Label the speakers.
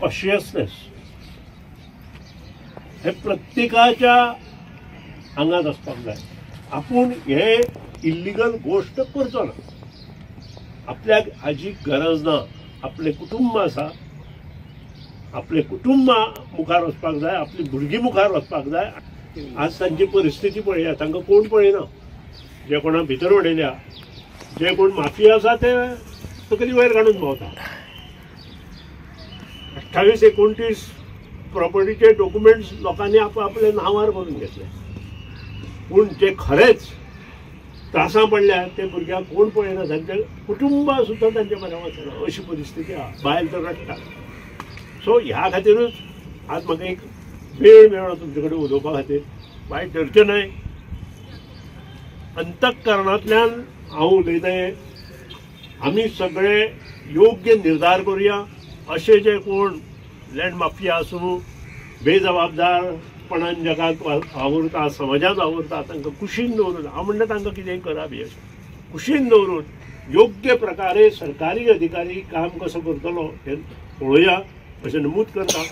Speaker 1: Consciousness हे प्रत्येकाच्या आंगात आसपाक जाय. आपूण हे इल्लिगल गोश्ट करचो ना, आपल्याक हाजी गरज ना. आपलें कुटुंब आसा, आपलें कुटुंब मुखार वचपाक जाय, आपली भुरगीं मुखार वचपाक जाय. आज तांची परिस्थिती पळया, तांकां कोण पळयना. जे कोणा भितर उडयल्या, जे कोण माफिया आसा ते तकली वयर काडून भोंवता. 28 29 प्रॉपर्टीचे डॉक्युमेंट्स लोकांनी आपल्या नांवार करून घेतले, पूण जे खरेंच त्रासां पडल्या ते भुरग्यांक कोण पळयना, तांचे कुटुंबां सुद्दां तांचे बरें वचना अशी परिस्थिती आसा. बायल तर रडटा. सो ह्या खातीरूच आज म्हाका एक वेळ मेळ्ळो तुमचे कडेन उलोवपा खातीर. वायट धरचें न्हय, अंतःकरणांतल्यान हांव उलयतां. आमी सगळे योग्य निर्धार करुया. अशे जे कोण लँड माफिया आसूं, बेजबाबदारपणान जगांत वावुरता, समाजांत वावुरता, तांकां कुशीन दवरून, हांव म्हणटा तांकां कितेंय करा बी अशें कुशीन दवरून योग्य प्रकारे सरकारी अधिकारी काम कसो करतलो हें पळोवया अशें नमूद करता.